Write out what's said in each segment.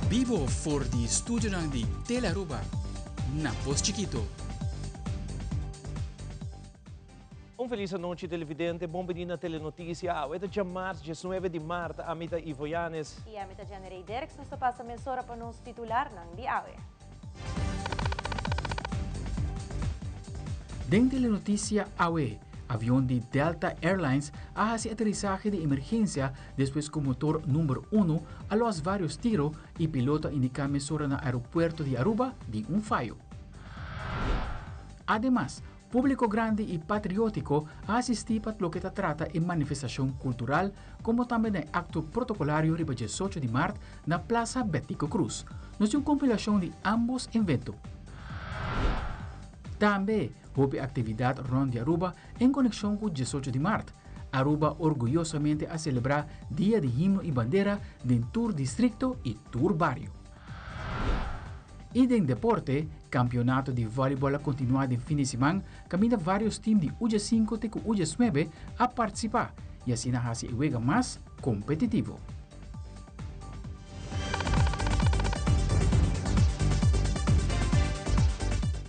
Bibo for di studionan di Telearuba na Pos Chikito. Un felis anochi televidente, bon bini na Telenoticia. Awe ta djamars 19 di maart, ami ta Ivo Yanes. Y ami ta Jenny Dirks, nos ta pasa mesora pa nos titularnan di awe. Den Telenoticia awe, avion di Delta Airlines a haci aterisahe di emergencia despues cu motor number uno a los varios tiro y piloto a indica mesora na aeropuerto di Aruba di un fayo. Ademas, publico grandi y patriotico a asisti pa loke ta trata e manifestacion cultural como tambe na e acto protocolario riba 18 di maart na Plaza Betico Croes. Nos tin un compilacion di ambos evento. Tambe, hopi actividad rond di Aruba en conexion cu 18 di maart. Aruba orguyosamente a celebra Dia di Himno y Bandera den tur districto y tur bario. Y den deporte, campeonato di volleyball a continua den fin di siman, caminda varios team di U5 te cu U19 a participa y asina haci e wega mas competitivo.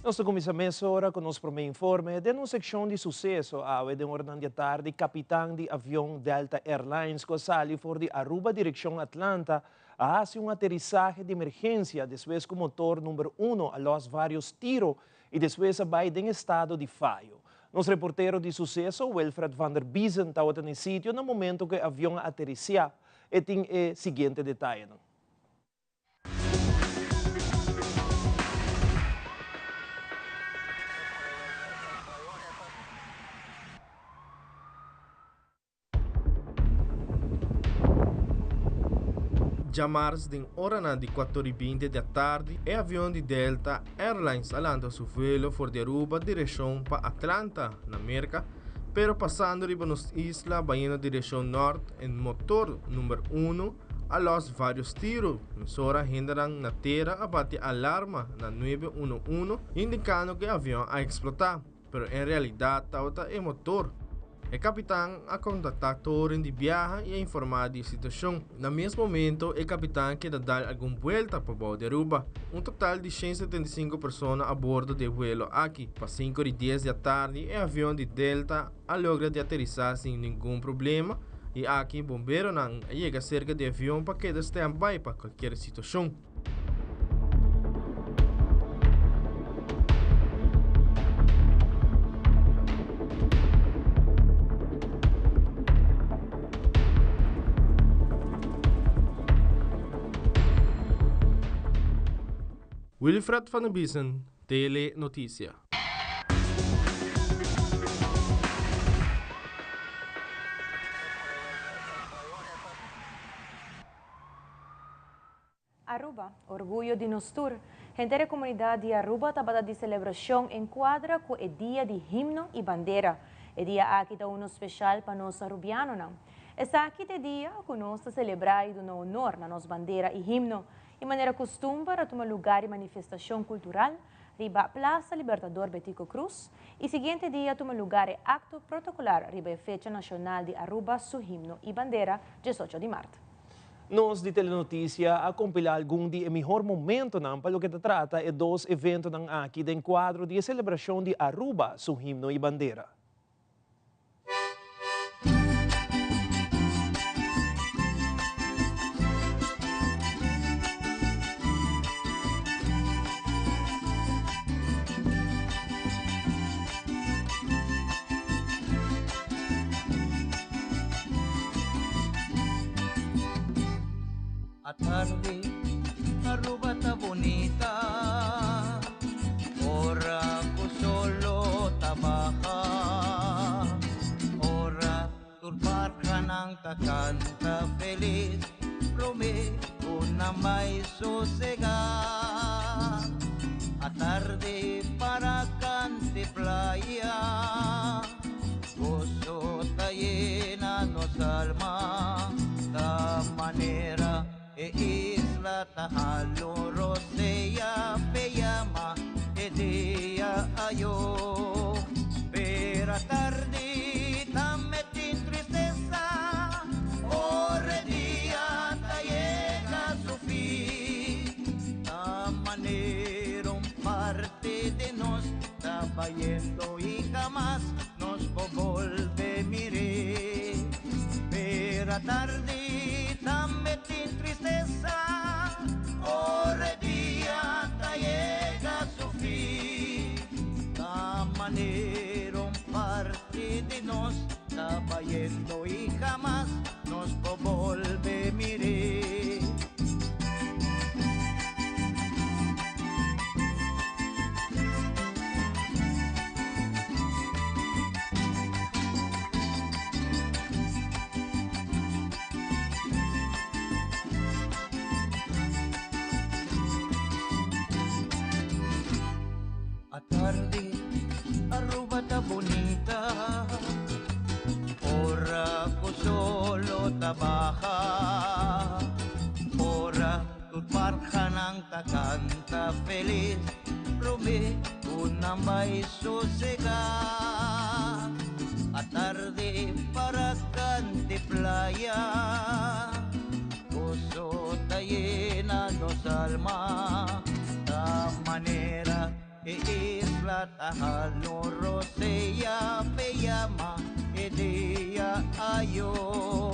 Nos ta cuminsa mesora cu nos prome informe den un seccion di suceso awe den oranan di atardi. Capitan di avion Delta Airlines cu a sali for di Aruba direccion Atlanta a haci un aterisahe di emergencia despues cu motor number 1 a los varios tiro y despues a bay den estado di fayo. Nos reportero di suceso Wilfred van der Biezen tabata na e sitio na momento cu e avion a aterisia. E tin e siguiente detayenan. Djamars den oranan di 4:20 di atardi, e avion di Delta Airlines a lanta su vuelo for di Aruba direccion pa Atlanta, na Merca, pero pasando riba nos isla bayendo direccion nort, e motor number 1 a los varios tiro. Mesora hendenan na tera a bati alarma na 911 indicando cu e avion a explota, pero en realidad tabata e motor. E capitan a contacta toren di biaha y a informa di e situacion. Na mes momento e capitan a keda dal algun buelta pa bou di Aruba. Un total di 175 persona a bordo di e vuelo aki. Pa 5:10 di atardi e avion di Delta a logra di aterisa sin ningun problema y aki bomberonan a yega cerca di e avion pa keda standby pa cualkier situacion. Wilfred van der Biesen, Tele Noticia. Aruba, orguyo di nos tur. Henter e comunidad di Aruba tabata di celebracion en cuadra cu e Dia di Himno y Bandera. E dia aki ta uno special pa nos Arubianonan. Esaki ta e dia cu nos ta celebra y duna honor na nos bandera y himno. Y manera custumber a tuma lugar e manifestacion cultural riba Plaza Libertador Betico Croes y siguiente dia a tuma lugar e acto protocolar riba e fecha nacional di Aruba su himno y bandera, 18 di maart. Nos di Telenoticia a compila algun di e mihor momentonan pa loke ta trata e dos eventonan aki den cuadro di e celebracion di Aruba su himno y bandera. Atardi Aruba ta bunita, ora cu solo ta baha, ora tur parhanan ta canta feliz, prome cu nan bay sosega. Atardi para cante playa, gozo ta yena nos alma, ta manera e isla ta halo rosea pe yama e dia ayo. Pero atardi ta metin tristeza, ora e dia ta yega su fin. bayendo y jamás nos po volve mire. Pero tarde también tin tristeza, ore día ta llega su fin. Ta manera un parte de nos ta bayendo y jamás nos po volve mire. A tarde, Aruba ta bonita, ora ko solo tabaja, ora tu parjanang ta canta feliz, prome unambay sosega. A tarde para cante playa, gozo ta llena nos alma, ta manera e isla tajalo rosella peyama e día ayo.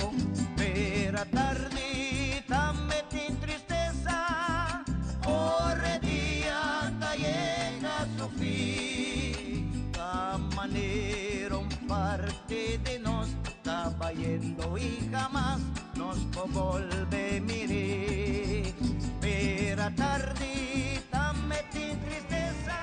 Pero tarde también tristeza, ore día ta llega su fin. Ta manera un parte de nos ta bayendo y jamás nos po volve mire. Pero tarde también tristeza.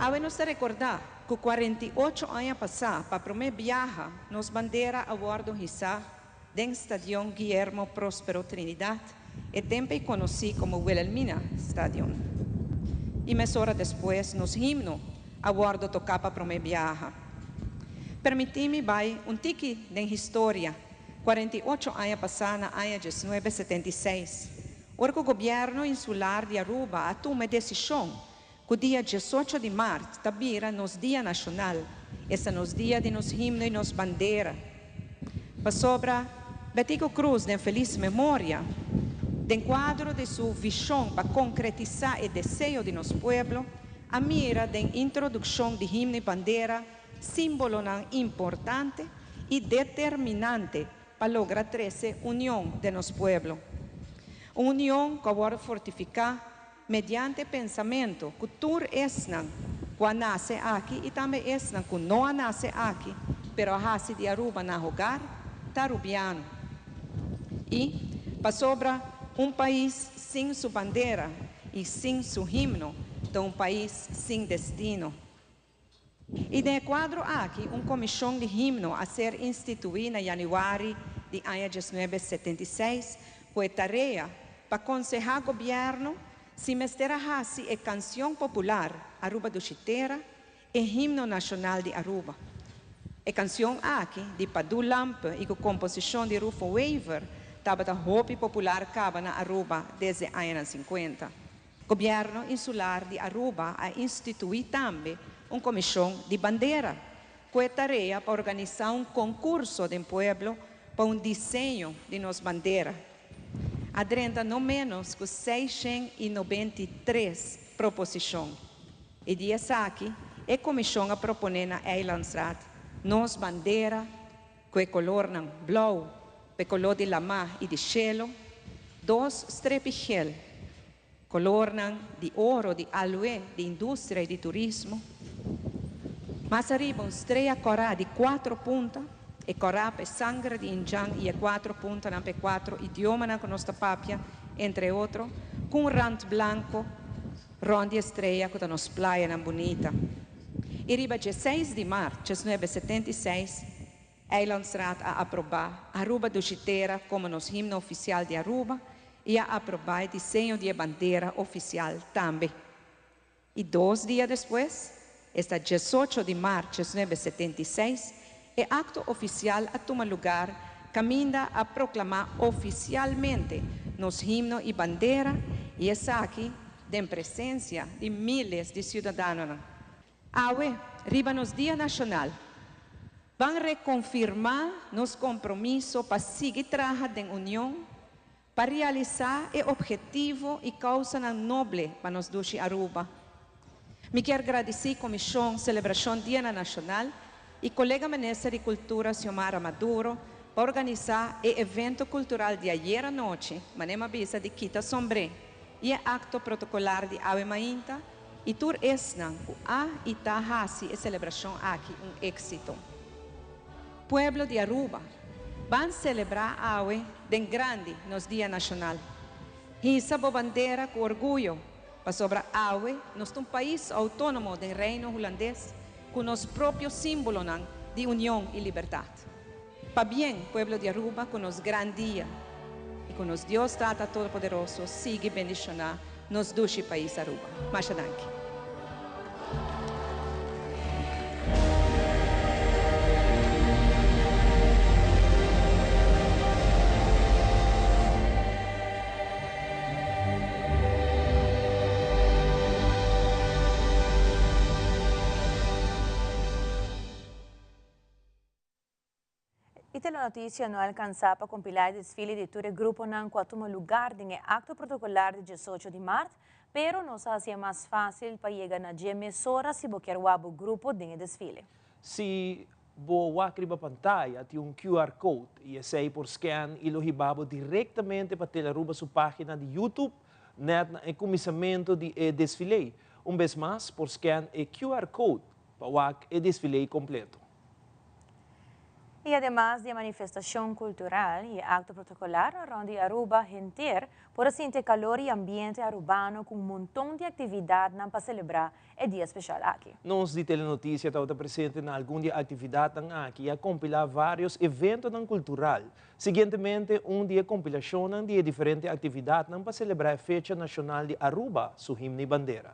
Awe nos ta recorda cu 48 aña pasa, pa prome biaha, nos bandera a wordo hisa den Stadion Guillermo Prospero Trinidad, e tempo conoci como Wilhelmina Stadion. Y mesora despues nos himno a wordo toca pa prome biaha. Permitimi bay un tiki den historia. 48 aña pasa, na aña 1976, ora gobierno insular di Aruba a tuma e decision cu dia 18 di maart ta bira nos dia nacional, esta nos dia di nos himno y nos bandera. Pasobra Betico Croes, den feliz memoria, den cuadro di su vision pa concretisa e deseo di nos pueblo, a mira den introduccion di himno y bandera simbolo importante y determinante pa logra trece union di nos pueblo. Un union cu a fortifica mediante pensamento cu tur esnan cu a nace aki y tambe esnan cu no a nace aki, pero a haci di Aruba nan hogar, ta Arubiano. Y pasobra un pais sin su bandera y sin su himno, ta un pais sin destino. Y den e cuadro aki, un comision di himno a ser institui na januari di aña 1976, cu tarea pa conseha gobierno si mester a haci e cancion popular Aruba Dushi Tera e himno nacional di Aruba. E cancion aki, di Padu Lampe y cu composicion di Rufo Wever, tabata hopi popular caba na Aruba desde añanan 50. Gobierno Insular di Aruba a institui tambe un comision di bandera, cu e tarea pa organisa un concurso den pueblo pa un diseño di nos bandera. A drenta no menos cu 693 proposicion. Y di esaki, e comision a propone na Eilandsraad nos bandera cu e colornan blauw, e color di lama y di cielo, dos strepi geel, colornan di oro, di aloe, di industria y di turismo. Mas ariba un strea cora di cuatro punta, e cora pa e sanger di indjan y e cuatro puntanan pa e cuatro idiomanan cu nos ta papia, entre otro, cu un rand blanco rond di e strea cu ta nos playanan bunita. Y riba 16 di maart 1976, Eilandsraad a aproba Aruba Dushi Tera como nos himno oficial di Aruba y a aproba e diseño di e bandera oficial tambe. Y dos dia despues, esta 18 di maart 1976, e acto oficial a tuma lugar caminda a proclama oficialmente nos himno y bandera y esaki den presencia di miles di ciudadanonan. Awe, riba nos Dia Nacional, ban reconfirma nos compromiso pa sigui traha den union pa realisa e obhetivo y causanan noble pa nos dushi Aruba. Mi kier gradici Comision Celebracion Dia Nacional y colega Minister di Cultura Xiomara Maduro pa organisa e evento cultural di ayera anochi, manera m'a bisa di kita sombre, y e acto protocolar di awe mainta y tur esnan cu a y ta haci e celebracion aki un exito. Pueblo di Aruba, ban celebra awe den grandi nos Dia Nacional. Hisa bo bandera cu orguyo, pasobra awe nos ta un pais autonomo den Reino Hulandes cu nos propio simbolonan di union y libertad. Pabien, pueblo di Aruba, cu nos gran dia y cu nos Dios Tata Todopoderoso sigui bendiciona nos dushi pais Aruba. Masha danki. Y Telenoticia no a alcansa pa compila e desfile di tur e gruponan cu a tuma lugar den e acto protocolar di 18 di maart, pero nos a haci'e mas facil pa yega na dje mesora si bo kier wak bo grupo den e desfile. Si bo wak riba pantaya tin un QR code y esey por scan y lo hiba bo directamente pa Telearuba su pagina di YouTube net na e cuminsamento di e desfile. Un bes mas por scan e QR code pa wak e desfile completo. Y ademas di e manifestacion cultural y e acto protocolar rond di Aruba henter por a sinti e calor y ambiente arubano cu un monton di actividadnan pa celebra e dia special aki. Nos di Telenoticia tabata presente na algun di e actividadnan aki y a compila varios eventonan cultural. Siguientemente un di e compilacionnan di e diferente actividadnan pa celebra e fecha nacional di Aruba su himno y bandera.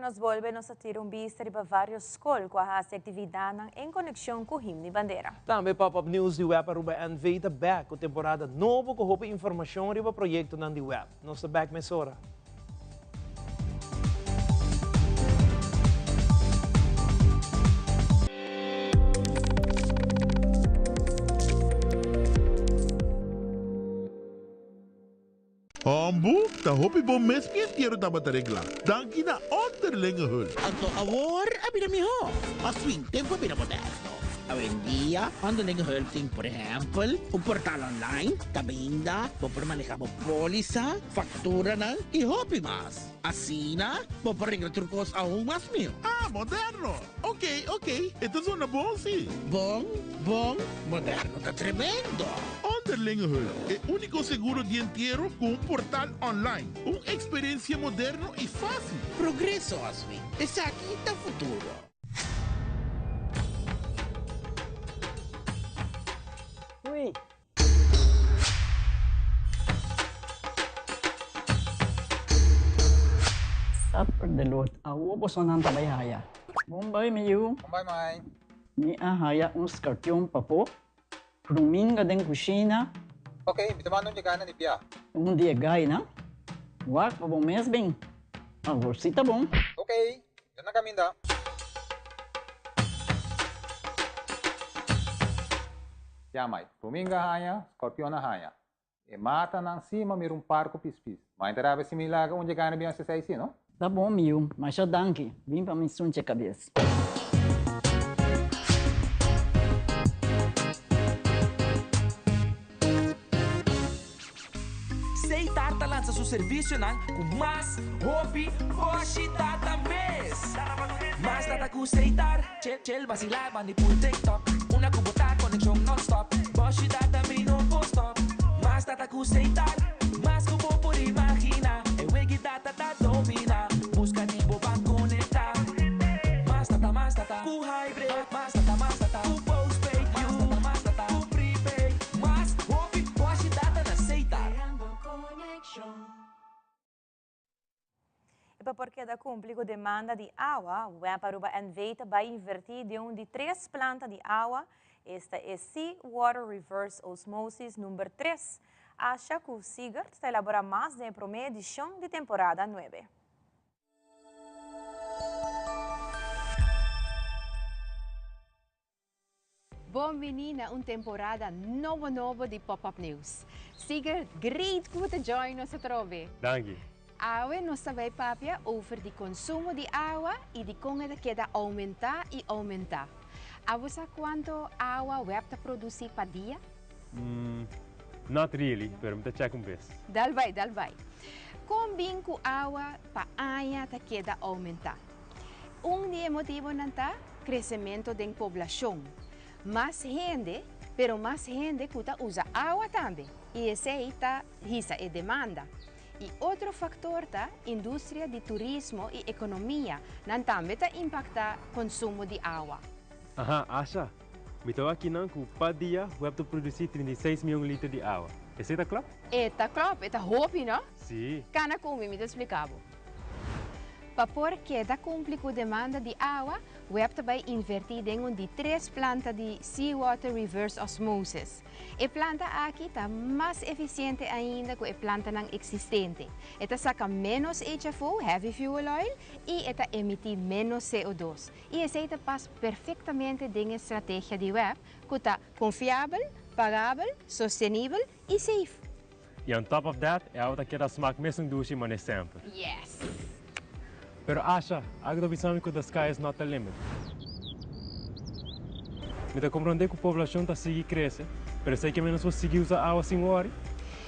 nos bolbe nos ta tira un bista riba varios skol ku a hasi aktividatnan en konekshon ku Himno i Bandera. Tambe Pop Up News di Web Aruba NV ta bek ku temporada nobo ku hopi informashon riba proyektonan di web. Nos ta bek mesora. Hombu, ta hopi bon mes mi entiero tabata regla. Danki na Onderlinge Hulp. Anto awor a bira mihó. Mas fin, tempu a bira moderno. Awendia, Onderlinge Hulp tin por ehèmpel un portal online kaminda bo por maneha bo pólisa, fakturanan i hopi mas. Asina, bo por regla tur kos aun mas mihó. Ah, moderno! Ok, ok, e ta zona bon si. Bon, bon, moderno ta tremendo! Onderlinge Hulp, e úniko seguro di entiero ku un portal online. Un eksperensia moderno i fásil. Progreso, Oswin. Esaki ta futuro. Ui. Supper de lot. Awo bosonan ta bai haya. Bon bai mi yu. Bon bai mai. Mi a haya un skarpion papo. Kruminga den kushina. Ok, mi ta manda un dje na di bia. Un di e gainan. Wak pa bo mes bin. Awor si ta bon. Ok, mi ta na kaminda. Ya mai, Ruminga haña, Scorpion a haña. E matanan si ma mira un par ku pispis. Ma e ta rabia si mi laga un dje gana bion sesei si, no? Ta bon mi yu, masha danki. Bin pa mi sunche kabes. Seitar ta lansa su servisionan ku mas hopi boshi data mes. Mas data ku Seitar, chel chel basilá bandi pul TikTok. Una ku bo ta konekshon nonstop, boshi data mi no por stop. Mas data ku Seitar, mas ku bo por imaginá. E wegi data ta dominá, buska di bo ban konektá. Mas data, mas data ku hybrid, mas data, mas data ku postpaid, mas data, mas data ku prepaid. Mas hopi boshi data na Seitar. E pa por keda kumpli ku demanda di awa, web Aruba NV ta bai invertí den un di tres planta di awa, esta e Sea Water Reverse Osmosis number tres. Asha ku Sigurd ta elaborá mas den e promé edishon di temporada nuebe. Bon bini na un temporada nobo nobo di Pop Up News. Sigurd, great ku bo ta join nos atrobe. Danki. Awe nos ta bai papia over di konsumo di awa i di kon e ta keda oumentá i oumentá. Abo sa kuantu awa web ta produsí pa dia? Mm, not really, pero mi ta check un bes. Dal bai, dal bai. Kon bin ku awa pa aña ta keda oumentá? Un di e motibonan ta kresementu den poblashon. Mas hende, pero mas hende ku ta usa awa tambe, i esei ta hisa e demanda. I otro faktor ta industria di turismo i ekonomia, nan tambe ta impaktá konsumo di awa. Aha, Asha, mi ta wak kinan ku pa dia web ta produsí 36 mion liter di awa. Esei ta klòp? E ta klòp, e ta hopi, no? Sí. Kana ku mi, mi ta splika bo. Pa por keda kumpli ku demanda di awa, web ta bai invertí den un di tres planta di Seawater Reverse Osmosis. E planta aki ta mas efisiente ainda ku e plantanan eksistente. E ta saka ménos HFO, heavy fuel oil, i e ta emití ménos CO dos. I esei ta pas perfektamente den e strategia di web ku ta konfiabel, pagabel, sostenibel i safe. I on top of that, e awa ta keda smak mesun dushi manera semper. Yes! Pero Asha, algo ta bisa mi ku the sky is not the limit. Mi ta komprondé ku poblashon ta sigui krese, pero esei ke men nos por sigui usa awa sin wòri?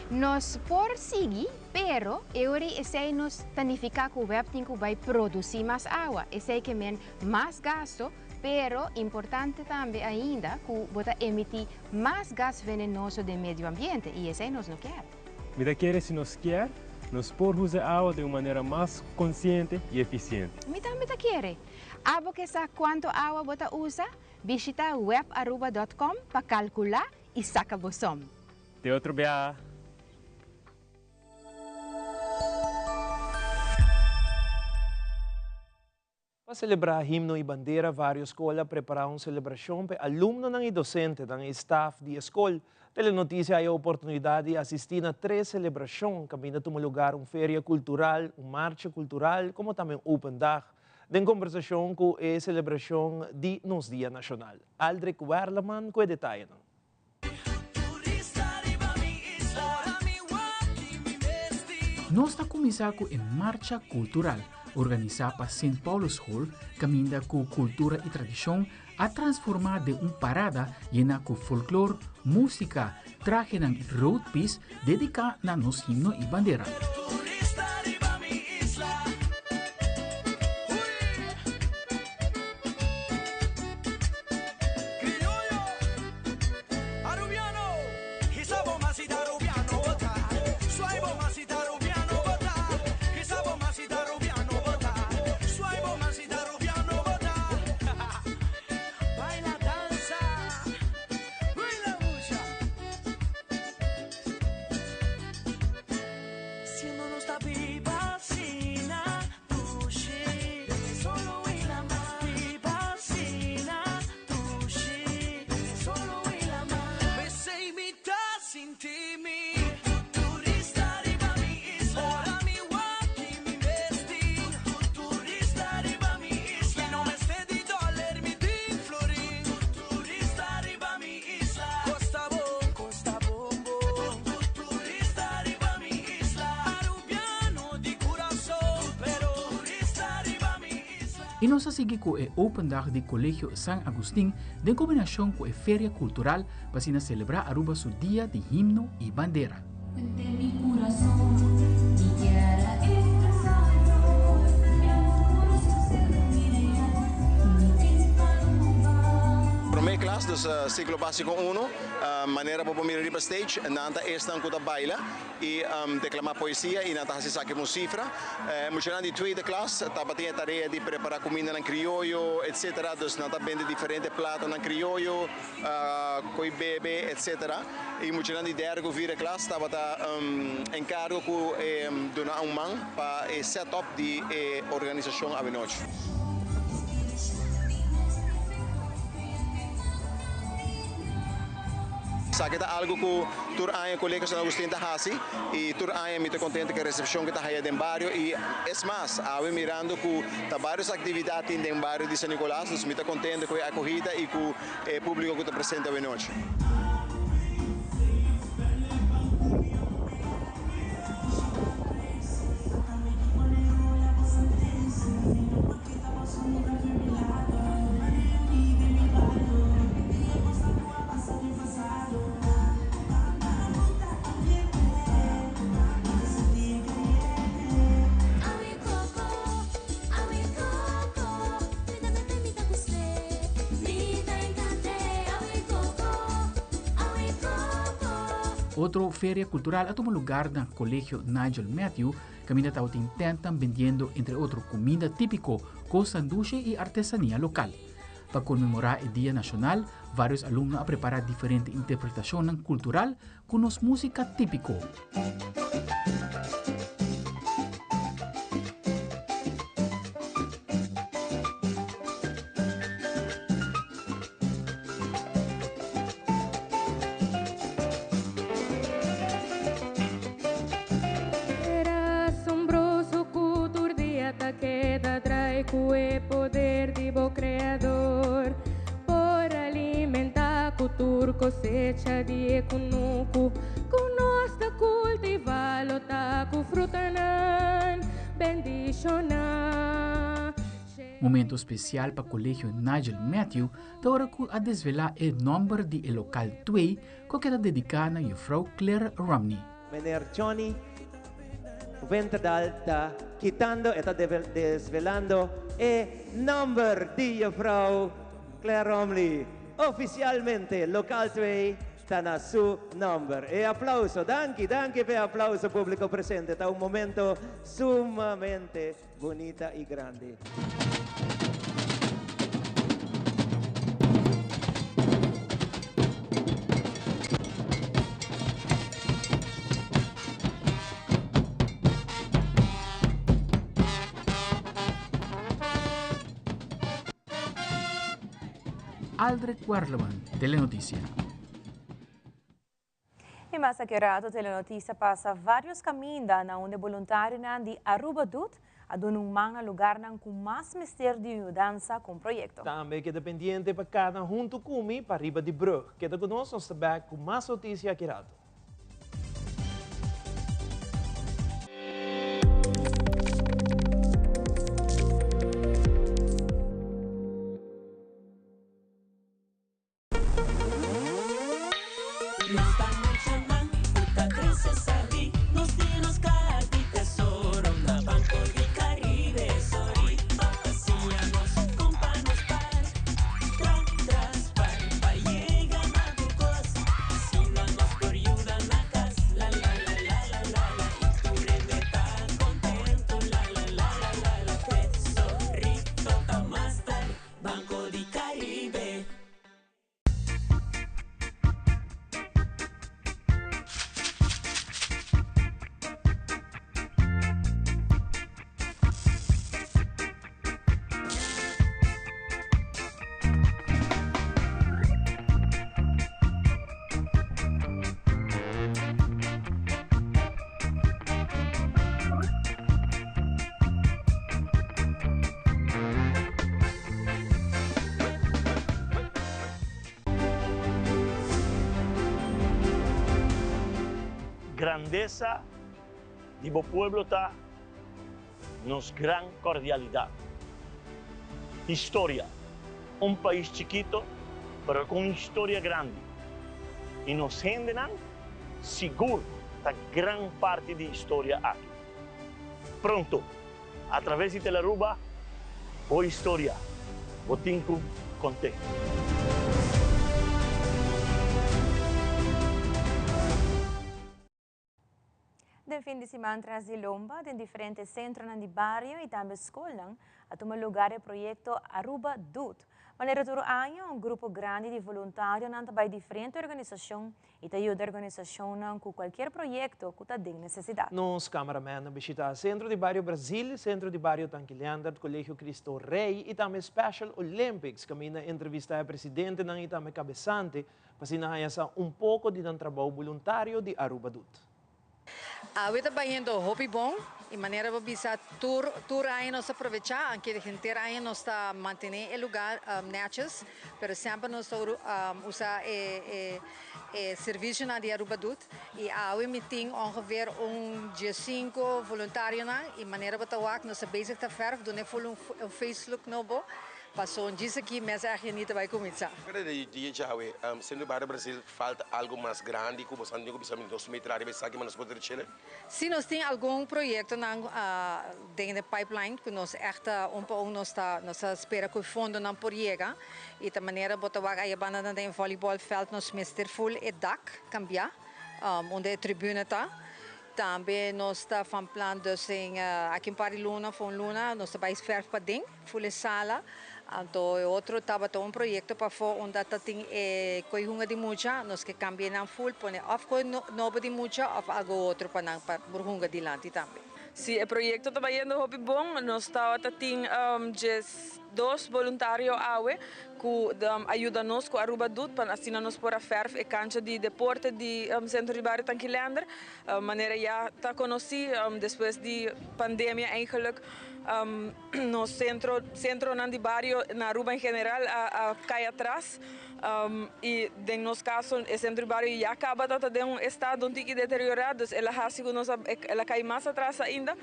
Nos por sigui, pero e ora esei nos ta nifiká ku web tin ku bai produsí mas awa. Esei ke men mas gasto, pero importante tambe ainda ku bo ta emití mas gas venenoso den medio ambiente y esey nos no kier. Mi ta kere si nos kier, nos por usa e awa den un manera mas konsiente i efisiente. Mi tambe ta kere. Abo ke sa kuantu awa bo ta usa? Bishita webaruba dot com pa kalkulá i saka bo som. Te otro biaha! selebrá himno i bandera vários skol a prepará un selebrashon pa e alumnonan i dosentenan i staf di e skol. Telenotisia a e oportunidat di asistí na tres selebrashon kaminda tuma lugar un feria kultural, un marcha kultural komo tambe un open dag. Den kombersashon ku e selebrashon di nos Dia Nashonal. Aldrich Werleman ku e detayenan. Nos ta kuminsá ku e Marcha Kultural, organisá pa Sint Paulusschool, kaminda ku kultura i tradishon a transformá den un parada yená ku folklor, músika, trahenan i roadpiece dediká na nos himno i bandera. I nos a sigui ku e Open Dag di Colegio San Agustin den kombinashon ku e Feria Kultural pa asina selebrá Aruba su Dia di Himno i Bandera. Promé klas, dus siklo básiko uno, manera bo por mira riba stage, nan ta esnan ku ta baila i deklamá poesia i nan ta hasi esaki ku un sifra. E muchanan di tweede klas tabatin e tarea di prepará kumindanan krioyo, etsetera, dus nan ta bende diferente platonan krioyo. Koe bebe etc. Y muchanan di derde cu vierde klas tabata encargo cu duna un man pa e set up di e organisacion awenochi. Esaki ta algo cu tur aña Colegio San Agustin ta haci y tur aña mi ta contento cu e recepcion cu ta haya den bario y es mas awe mirando cu ta varios actividad tin den bario di San Nicolas dus mi ta contento cu e acogida y cu E públiko ku ta presente awenochi. Otro feria cultural a tuma lugar na Colegio Nigel Matthew, caminda tabatin tentnan bendiendo entre otro cuminda típico, cosnan dushe y artesania local. Pa conmemora e Dia Nacional, varios alumno a prepara diferente interpretacionnan cultural cu nos musica típico. Era asombroso cu tur dia ta keda drai cu e poder di bo Creador. Por alimentá ku tur kosecha di e kunuku ku nos ta kultivá lo ta ku frutanan bendishoná. Momento spesial pa Kolegio Nigel Matthew ta ora ku a desvelá e nòmber di e lokal twee ku a keda dediká na Jufrou Claire Romney. Meneer Johnny Winterdal ta kitando, e ta desvelando e nomber di juffrouw Claire Romley. Oficialmente Lokaal 2 ta na su nomber. E aplauso, danki, danki p'e aplauso publico presente. Ta un momento sumamente bunita y grandi. Aldrich Werleman, Telenoticia. Y mas aki rato Telenoticia pasa varios caminda na unda boluntarionan di Aruba Doet a duna un man na lugarnan cu mas mester di yudansa cu un proyecto. Tambe keda pendiente pa cana hunto cu mi pa riba di brug. Keda cu nos, nos ta back cu mas noticia aki rato. Grandesa di bo pueblo ta nos gran cordialidad. Historia, Un pais chikito pero cu un historia grandi. Y nos hendenan sigur ta gran parti di historia aki. Pronto, a traves di Telaruba, bo historia bo tin cu cont'é. Den fin di siman tras di lomba den diferente centronan di bario y tambe scolnan a tuma lugar e proyecto Aruba Doet. Manera tur aña un grupo grandi di voluntarionan ta bay diferente organisacion y ta yuda organisacionnan cu cualkier proyecto cu ta den necesidad. Nos cameraman a bishita Centro di Bario Brasil, Centro di Bario Tanki Leandert, Colegio Cristo Rey y tambe Special Olympics caminda entrevista e presidentenan y tambe cabesante Pa asina haña sa un poko di nan trabou boluntario di Aruba Doet. Awe ta bayendo hopi bon y manera bo bisa tur tur aña nos ta provecha anke henter aña nos ta mantene e lugar netjes pero semper nos ta usa e e e servicionan di Aruba Doet y awe mi tin ongeveer un diescinco voluntarionan y manera bo ta wak nos ta bezig ta verf duna e full un face look nobo. Paso djis aki mes ègt Janita bai kuminsá. Pero di dia djawe, siendo Barrio Brasil falta algo mas grandi ku boso a tin ku bisa mi nos mester ariba esaki ma nos por trechele? Si nos tin algun proyektonan den e pipeline ku nos ègt ta un pa un nos ta nos ta spera ku e fondonan por yega i ta manera bo ta wak aya banda nan den e volleybalveld nos mester ful e dak kambiá unda e tribune ta. Tambe nos ta van plan dus den aki un par di luna of un luna nos ta bai verf paden. Ful e sala, anto e otro tabata un proyecto pafó unda ta tin e koe hunga di mucha, nos ke cambia nan ful, pone of koe nobo di mucha of algo otro pa nan pa por hunga dilanti tambe. Si e proyecto ta bayendo hopi bon, nos tabata tin djes dos boluntario awe cu a yuda nos cu Aruba Doet pa asina nos por a verf e cancha di deporte di Centro di Bario Tanki Leander. Manera ya ta conoci despues di pandemia eigenlijk Nos centro, centronan di bario na Aruba en general a a cay atras y den nos caso e centro di bario ya caba ta ta den un estado un tiki deteriora, dus el a haci cu nos a el a cay mas atras ainda.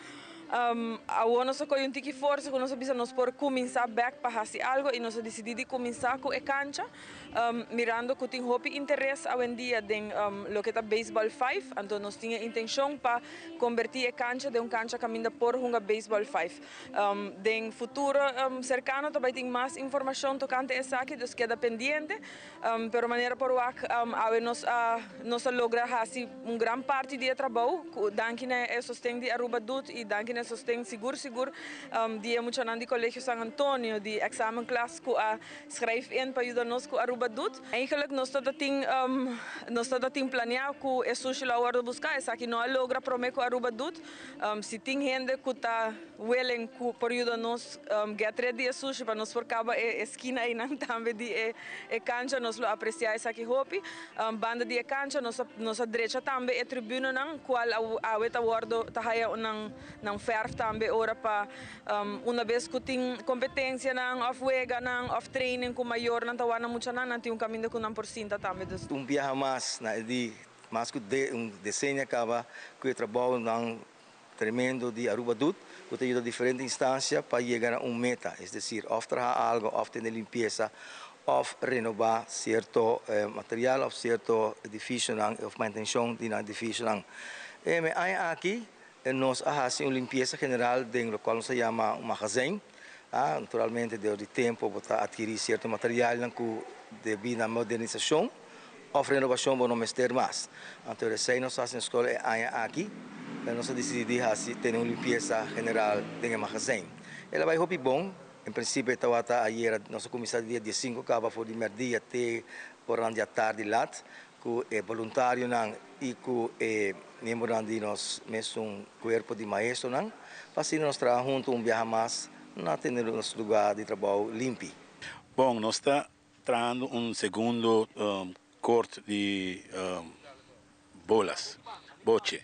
Awor nos a coge un tiki forsa cu nos a bisa nos por cuminsa bek pa haci algo y nos a dicidi di cuminsa cu e cancha. Mirando cu tin hopi interes awendia den loke ta Baseball Five, anto nos tin e intencion pa conberti e cancha den un cancha caminda por hunga Baseball Five. Den futuro cercano ta bay tin mas informacion tocante esaki, dus keda pendiente. Pero manera por wak awe nos a nos a logra haci un gran parti di e trabou cu danki na e sosten di Aruba Doet y danki na e sosten sigur sigur di e muchanan di Colegio San Antonio, di examenklas cu a Schrijf in pa yuda nos ku Aruba. Aruba Doet. Eigenlijk nos tabata tin nos tabata tin planea cu e sushi lo a wordo busca, esaki no a logra prome cu Aruba Doet. Si tin hende cu ta willing cu por yuda nos get rid di e sushi pa nos por caba e esquina eynan tambe di e e cancha nos lo aprecia esaki hopi. Banda di e cancha nos a nos a drecha tambe e tribunenan cual awe ta wordo ta haya nan nan verf tambe ora pa Una bes ku tin kompetensianan òf weganan òf training ku mayornan ta wak nan muchanan, nan tin un kaminda ku nan por sinta tambe. Dus. Un biaha mas na e di mas ku un desenia kaba ku e trabounan tremendo di Aruba Doet ku ta yuda diferente instansia pa yega na un meta, es desir òf traha algo òf tene limpiesa òf renobá sierto material òf sierto edifisionan òf mantenshon di nan edifisionan. E aña aki Nos a hasi un limpiesa general den lokual nos a yama un magazijn. Naturalmente dor di tempu bo ta atkirí sierto materialnan ku debí na modernisashon òf renovashon bo no mester mas. Anto esei nos a hasi na skol e aña aki. Nos a disidí di hasi tene un limpiesa general den e magazijn. El a bai hopi bon. En prinsipio e tabata ayera nos a kuminsá di dia diesinku kaba for di mèrdia te oran di atardi lat. Ku e boluntarionan i ku e miembronan di nos mesun kuerpo di maestronan, pa asina nos traha huntu un biaha mas na tene nos lugá di trabou limpi. Bon, nos ta trahando un segundo kort di bolas, boche.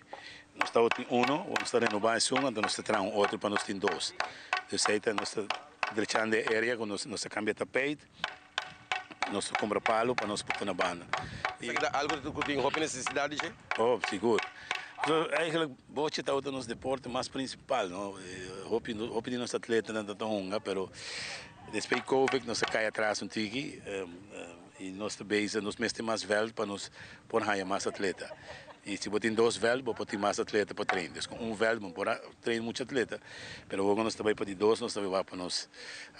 Nos tabatin uno, nos ta renobá esun, anto nos ta traha un otro pa nos tin dos. Dus ei ta nos ta drechando e area ku nos ta kambia tapeit. Nos ta kumpra palu pa nos puta na banda. Esaki ta algu ku tin hopi nesesidat di dje? Oh, sigur. So, eigenlijk boche tabata nos deporte mas prinsipal, no? Hopi, hopi di nos atletanan ta hunga, pero despues di covid nos a kai atras un tiki i nos ta bezig, nos mester mas vèlt pa nos por haña mas atleta. I si bo tin dos vèlt, bo por tin mas atleta pa train. Dus ku un vèlt bo por a train muchu atleta, pero awor ku nos ta bai pa di dos, nos ta bai wak pa nos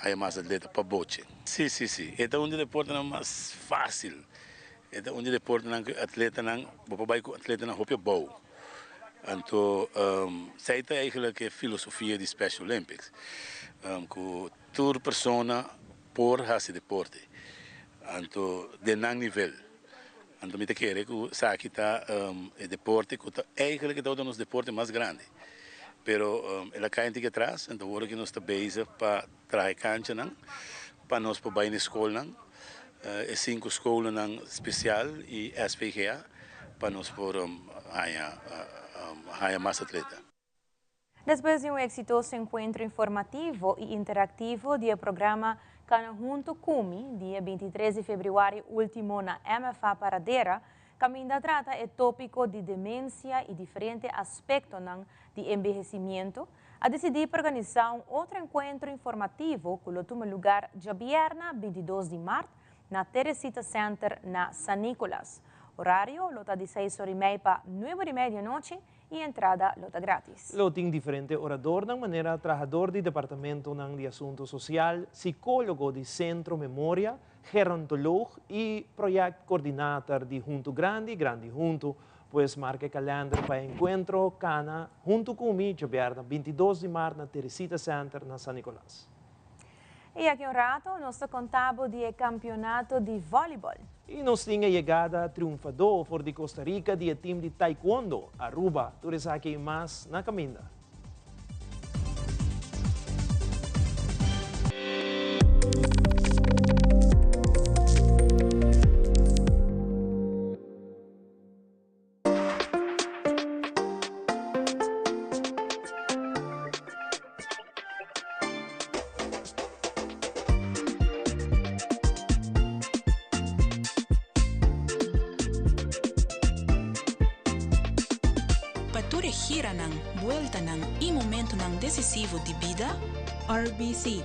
haña mas atleta pa boche. Sí, sí, sí. E ta un di deportenan mas fásil. E ta un di deportenan ku atletanan, bo por bai ku atletanan hopi abou. Anto, esei ta eigenlijk e filosofia di Special Olympics, ku tur persona por hasi deporte, anto den nan nivel. Anto mi ta kere ku esaki ta e deporte ku ta eigenlijk e tabata nos deporte mas grandi. Pero el a kai un tiki atras, anto awor aki nos ta bezig pa traha e kanchanan pa nos por bai na e skolnan, e sinku skolnan spesial i SPGA pa nos por haña haña mas atleta. Despues di un eksitoso enkuentro informativo i interaktivo di e programa Kana Huntu Ku Mi dia 23 di febrüari último na MFA Paradera, kaminda a trata e tópiko di demensia i diferente aspektonan di embehesimiento, a disidí pa organisá un otro enkuentro informativo ku lo tuma lugar djabièrna 22 di mart na Teresita Center na San Nicolas. Orario lo ta di seis ora i mei pa nuebe ora i mei di anochi i entrada lo ta gratis. Lo tin diferente oradornan manera trahador di departamentonan di asunto sosial, sikólogo di Sentro Memoria, gerontoloog i projectcoördinator di Huntu Grandi, Grandi Huntu. Pues marka e kalender pa e enkuentro kana huntu ku mi djabièrnè 22 di mart na Teresita Center na San Nicolas. I aki un rato nos ta konta bo di e kampionato di vòlibòl. I nos tin e yegada triunfadó for di Costa Rica di e tim di Taekwondo, Aruba. Tur esaki i mas na kaminda. Pa tur e giranan, bueltanan i momentunan desisivo di bida, RBC.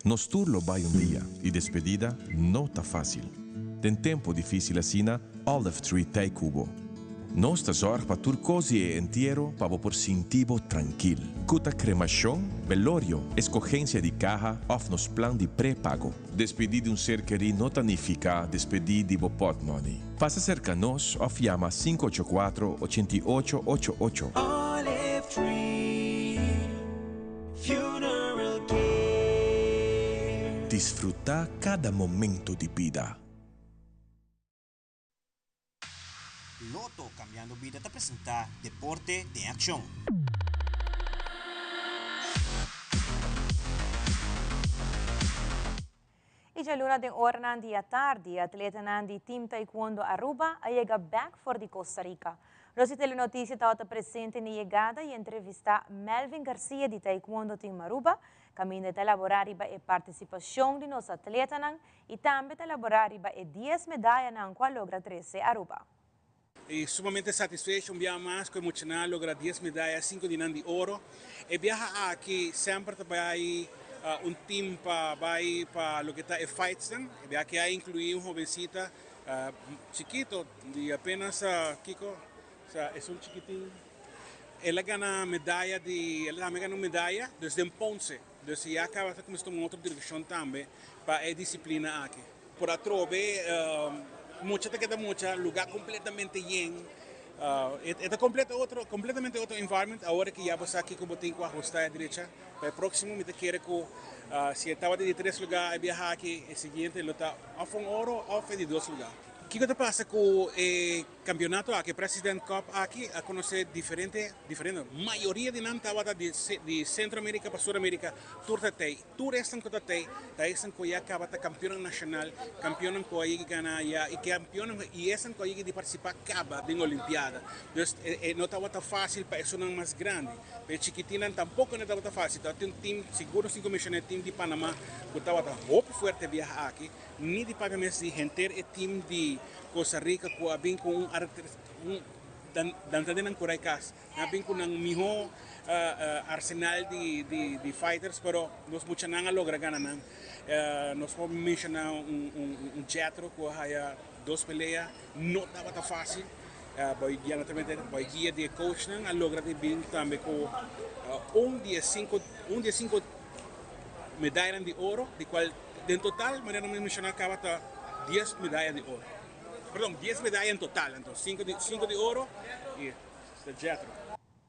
Nos tur lo bai un dia y despedida no ta facil. Den tempo dificil asina, Olive Tree t'ey cu bo. Nos ta zorg pa tur cos di e entiero pa bo por sinti bo trankil. Cu ta cremacion, velorio, escogencia di caha of nos plan di pre-pago. Despedi di un ser keri no ta nifica despedi di bo potmoney. Pasa cerca nos of yama 584 88 88. Olive Tree. Funeral Care. Disfruta cada momento di bida. Lotto Cambiando Bida ta presenta Deporte den Accion. Y djaluna den oranan di atardi, atletanan di Team Taekwondo Aruba a yega bek for di Costa Rica. Nos di Telenoticia tabata presente n'e yegada y entrevista Melvin Garcia di Taekwondo Team Aruba, caminda e ta labora riba e participacion di nos atletanan y tambe ta labora riba e dies medayanan cu a logra trece Aruba. Y sumamente satisfecho un biaha mas cu e muchanan a logra dies medaya, cinco di nan di oro. E biaha aki semper ta bay un team pa bay pa loke ta e fightsnan. E biaha aki a inclui un hobencita chikito di apenas kico, sa esun chikitin. El a gana medaya di, el tambe a gana un medaya, dus den Ponce. Dus ya caba ta cuminsa tuma un otro direccion tambe pa e disciplina aki. Por atrobe mucha ta keda mucha, lugar completamente yen. E ta completo otro, completamente otro environment awor ki ya bo sa kico bo tin cu ahusta e drecha. Pa e proximo mi ta kere cu si e tabata di tres lugar e biaha aki, e siguiente lo ta of un oro of e di dos lugar. Kico ta pasa cu e Campeonato aki, President Cup aki a conoce diferente, diferente, mayoria di nan tabata di di Centro America pa Sur America, tur ta tey, tur esnan cu ta tey ta esnan cu ya caba ta campeonnan nacional, campeonnan cu a yega gana ya y campeonnan y esnan cu a yega di participa caba den Olimpiada. Dus e no tabata facil pa esunnan mas grandi, pa e chikitinnan tampoco no tabata facil, tabatin un team, sigur nos tin cu menciona e team di Panama cu tabata hopi fuerte biaha aki, Ni di papia mes di henter e team di Costa Rica cu a bin cu un un dan ta den nan curai cas. Nan a bin cu nan miho arsenal di di fighters pero nos muchanan a logra gana nan. Nos por menciona un un Jetro cu a haya dos pelea no tabata facil. Boy guia naturalmente boy guia di e coachnan a logra di bin tambe cu un di e cinco un di e cinco medayanan di oro di cual Den total, manera mi menciona caba ta dies medaya di oro. Perdon, dies medaya en total, anto cinco di cinco di oro y ta Jethro.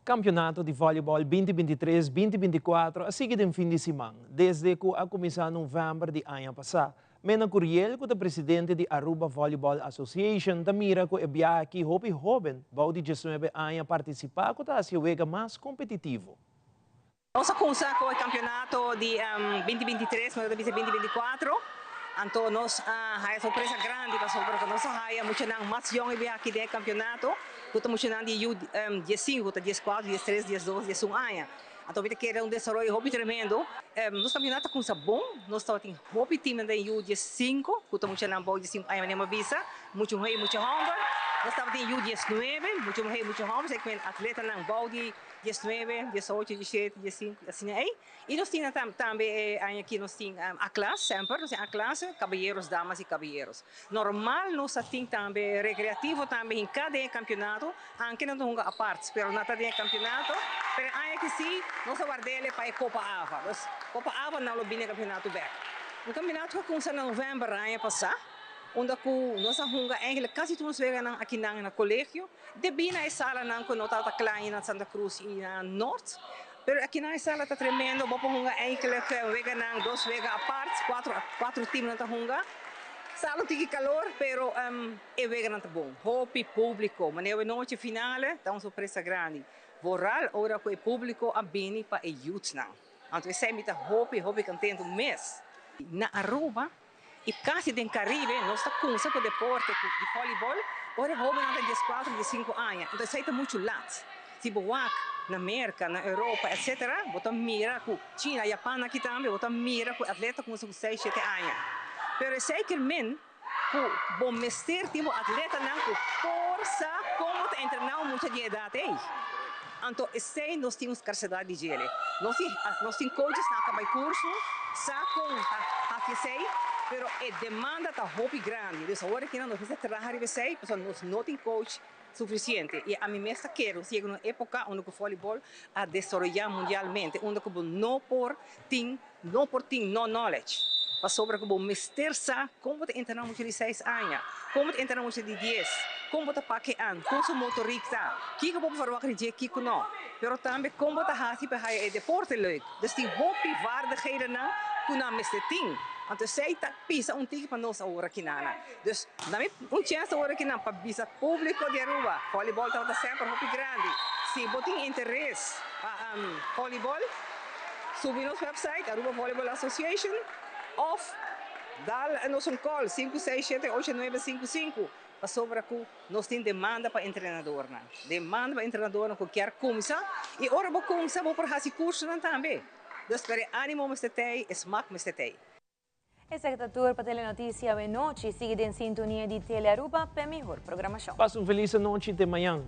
Campeonato di volleyball binti binti tres, binti binti kuater a sigui den fin di siman, desde cu a cuminsa november di aña pasa. Mena Curiel, cu ta presidente di Aruba Volleyball Association, ta mira cu e biaha aki hopi hoben bou di diesnuebe aña participa cu ta haci e wega mas competitivo. Nos a kumsa ku e kampionato di binti binti tres, nos ta bisa binti binti kuatro, anto nos a haya sorpresa grandi pasobra ku nos a haya muchanan mas yòn e biaha aki den e kampionato ku ta muchanan di yu dies sinku, ku ta dies kuatro, dies tres, dies dos, dies un aña. Anto mi ta kere un desaroyo hopi tremendo. Nos kampionato a kumsa bon, nos tabatin hopi timnan den yu dies sinku, ku ta muchanan bou dies sinku aña manera mi a bisa, mucha muhé i mucha hòmber. Nos tabatin yu dies nuebe, mucha muhé i mucha hòmber, esei ku men atletanan bou di Diesnuebe, diesocho, diesshete, diesinku, asina ei. I nos tin tambe e aña aki nos tin A klas, semper nos tin A klas, kabayeros, damas i kabayeros. Normal nos a tin tambe rekreativo tambe hinká den e kampionato, anke nan ta hunga apart, pero nan ta den e kampionato. Pero e aña aki si nos a ward'el pa e Kopa Ava. Nos Kopa Ava nan lo bini e kampionato bèk. Un kampionato ku a kuminsá na novèmber aña pasá, unda ku nos a hunga eigentlik kasi tur nos weganan akinan na kolegio. Debí na e salanan ku no tabata kla ainda na Santa Cruz i na Noord. Pero akinan e sala ta tremendo, bo por hunga enkele weganan, dos wega apart, kuatro kuatro teamnan ta hunga. Sala un tiki kalor, pero e weganan ta bon. Hopi públiko, manera awe nochi finale ta un sorpresa grandi. Vooral ora ku e públiko a bini pa e youthsnan. Anto esei mi ta hopi hopi kontentu mes. Na Aruba I kasi den Caribe nos ta kumsa ku deporte ku di volleyball ora e hobennan ta dieskuater, diesinku aña. Enton esei ta muchu lat. Si bo wak na Merka, na Europa etsetera bo ta mira ku China, Japan aki tambe bo ta mira ku atleta kumsa ku seis, shete aña. Pero esei kier men ku bo mester tin bo atletanan ku por sa kon bo ta entrená un mucha di e edat ei. Anto esei nos tin un skarsedat di djele. Nos tin nos tin coaches nan a bai curso, sa con ta haci esei, pero e demanda ta hopi grandi. Dus awor aki nan nos mester traha riba esei pasobra nos no tin coach suficiente. Y ami mes ta kere nos yega na un epoca unda cu volleyball a desaroya mundialmente, unda cu bo no por tin no por tin no knowledge. Pasobra ku bo mester sa kon bo ta entrená un mucha di seis aña, kon bo ta entrená un mucha di dies, kon bo ta pake an, kon su motorik ta, kiko bo por verwagt di dje, kiko no. Pero tambe kon bo ta hasi pa haya e deporte leuk. Dus tin hopi vaardighedennan ku nan mester tin. Anto esei ta pisa un tiki pa nos awor aki nana. Dus na mi un chèns awor aki nan pa bisa públiko di Aruba, vòlibòl tabata semper hopi grandi. Si bo tin interes pa vòlibòl, Subi nos website Aruba Volleyball Association of dal nos un call sinku seis shete ocho nuebe sinku sinku pasobra cu nos tin demanda pa entrenadornan. Demanda pa entrenadornan cu kier cuminsa y ora bo cuminsa bo por haci cursonan tambe. Dus pero e animo mester tey, e smak mester tey. Esaki ta tur pa Telenoticia awenochi. Sigui den sintonia di Telearuba p'e mihor programacion. Pasa un feliz anochi te mañan.